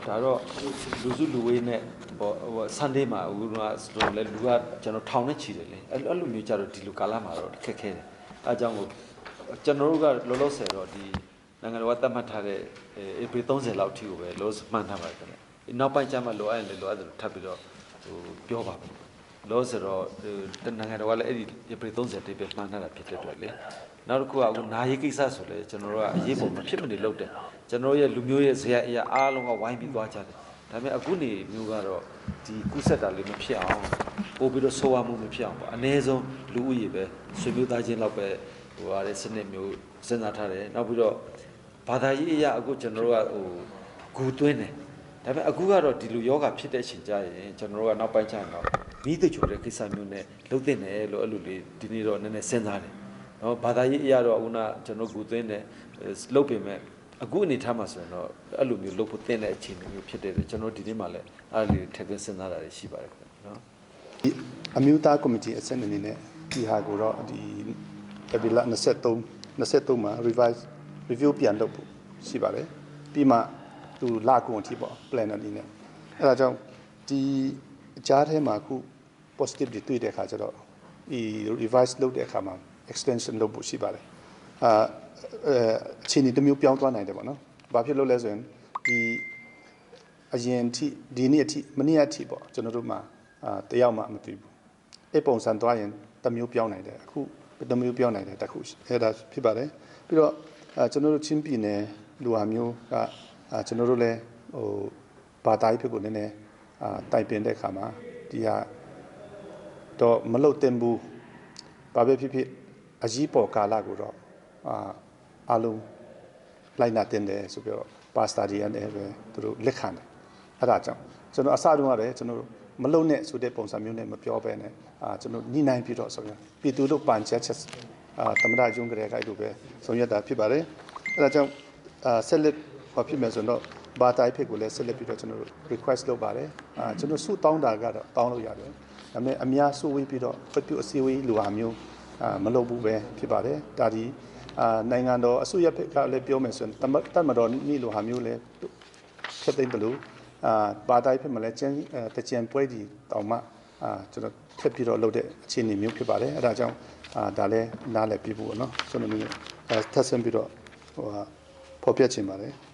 ဒါတော့လူစုလူဝေးနဲ့ပေါ့ဟို Sunday မှာအခုကဆိုလဲလူကကျွန်တော်ထောင်နဲ့ချီတယ်လေအဲ့လိုမျိုးကြတော့ဒီလိုကာလမှာတော့ခက်ခဲတယ်အဲအကြောင်းကိုကျွန်တော်တို့ကလောလောဆယ်တော့ဒီနိုင်ငံတော်ကသတ်မှတ်ထားတဲ့ April 30လောက်အထိကိုပဲလောမှန်းထားပါတယ်ခင်ဗျနောက်ပိုင်းကျမှလိုအပ်ရင်လည်းလိုအပ်တယ်လို့ထပ်ပြီးတော့ဟိုပြောပါမယ်လောဆိုတော့နိုင်ငံတော်ကလည်းအဲ့ဒီ April 30တိပဲမှန်းထားတာဖြစ်တဲ့အတွက်လေနောက်တစ်ခုကအခုနာရေးကိစ္စဆိုလဲကျွန်တော်တို့ကအရေးပေါ်မဖြစ်မနေလုပ်တယ်ကျွန်တော်ရဲ့လူမျိုးရဲ့ဇယအရာအားလုံးကဝိုင်းပြီးသွားကြတယ်ဒါပေမဲ့အခုနေမျိုးကတော့ဒီကုဆက်တာလေးမဖြစ်အောင်ပို့ပြီးတော့ဆိုးဝါးမှုမဖြစ်အောင်ပေါ့အ ਨੇ ဆုံးလူဦးရေပဲဆွေမျိုးသားချင်းလောက်ပဲဟိုဟာတဲ့စနစ်မျိုးစဉ်းစားထားတယ်နောက်ပြီးတော့ဘာသာရေးအရာအခုကျွန်တော်တို့ကဟိုဂူသွင်းတယ်ဒါပေမဲ့အခုကတော့ဒီလူယောဂဖြစ်တဲ့အချိန်ကြရင်ကျွန်တော်တို့ကနောက်ပိုင်းကျရင်တော့မိတချိုတဲ့ကိစ္စမျိုးနဲ့လှုပ်တဲ့တယ်လို့အဲ့လိုလေးဒီနေ့တော့နည်းနည်းစဉ်းစားတယ်နော်ဘာသာရေးအရာတော့အခုနကျွန်တော်ဂူသွင်းတယ်လှုပ်ပေမဲ့အခုအနေထားမှာဆိုရင်တော့အဲ့လိုမျိုးလှုပ်ဖို့တင်တဲ့အခြေအနေမျိုးဖြစ်တယ်ကျွန်တော်ဒီနေ့မှလည်းအဲ့လိုထည့်သွင်းစဉ်းစားတာရှိပါတယ်ခင်ဗျနော် ဒီအမျိုးသားကော်မတီအဆင့်အနေနဲ့ဒီဟာကိုတော့ဒီ April 23 23မှာ revise review ပြန်လုပ်ဖို့ရှိပါတယ်ပြီးမှသူလာကုန်အထိပေါ့ plan အနေနဲ့အဲ့ဒါကြောင့်ဒီအကြားထဲမှာအခု positive တွေတွေ့တဲ့အခါကျတော့ဒီ revise လုပ်တဲ့အခါမှာ extension လုပ်ဖို့ရှိပါတယ်အာအဲအခြေအနေတစ်မျိုးပြောင်းသွားနိုင်တယ်ပေါ့နော်ဘာဖြစ်လို့လဲဆိုရင်ဒီအရင်ထိဒီနေ့အထိမနေ့အထိပေါ့ကျွန်တော်တို့မှာအာတယောက်မှမသိဘူးအဲ့ပုံစံသွားရင်တစ်မျိုးပြောင်းနိုင်တယ်အခုတစ်မျိုးပြောင်းနိုင်တယ်တခုအဲ့ဒါဖြစ်ပါတယ်ပြီးတော့အာကျွန်တော်တို့ချင်းပြည်နယ်လူဟာမျိုးကအာကျွန်တော်တို့လည်းဟိုဘာသာရေးဖြစ်ကိုနည်းနည်းအာတိုင်ပင်တဲ့အခါမှာဒီဟာတော့မလုတ်တင်ဘူးဘာပဲဖြစ်ဖြစ်အကြီးပေါ်ကာလကိုတော့အာအလုံးလိုက်နာတင်တယ်ဆိုပြီးတော့ပါစတာဒီအနေပဲသူတို့လက်ခံတယ်အဲ့ဒါကြောင့်ကျွန်တော်အစတုန်းကလည်းကျွန်တော်တို့မလုံနဲ့ဆိုတဲ့ပုံစံမျိုးနဲ့မပြောဘဲနဲ့အာကျွန်တော်ညှိနှိုင်းပြီးတော့ဆိုရင်ပြည်သူတို့ပန်ချက်ချက်အာတမရယုံကြတဲ့ခိုက်တို့ပဲဆောင်ရွက်တာဖြစ်ပါတယ်အဲ့ဒါကြောင့်အာဆက်လက်ဟောဖြစ်မယ်ဆိုတော့ဘာတိုင်းဖြစ်ကိုလည်းဆက်လက်ပြီးတော့ကျွန်တော်တို့ request လုပ်ပါတယ်အာကျွန်တော်စုတောင်းတာကတော့တောင်းလို့ရတယ်ဒါပေမဲ့အများစုဝေးပြီးတော့ပြပြုအစည်းအဝေးလူဟာမျိုးအာမလုပ်ဘူးပဲဖြစ်ပါတယ်ဒါဒီအာနိုင်ငံတော်အစိုးရဖက်ကလည်းပြောမယ်ဆိုရင်တမတော်နေ့လူဟာမျိုးလည်းဖြတ်သိမ့်တယ်လို့အာဘာတိုင်းဖြစ်မလဲကျန်တကြံပွဲဒီတောင်မှအာကျွန်တော်ထက်ပြီးတော့လုပ်တဲ့အခြေအနေမျိုးဖြစ်ပါတယ်အဲဒါကြောင့်အာဒါလည်းနားလည်ပြဖို့နော်ကျွန်တော်မျိုးထပ်ဆင်းပြီးတော့ဟိုဟာဖော်ပြချင်ပါတယ်။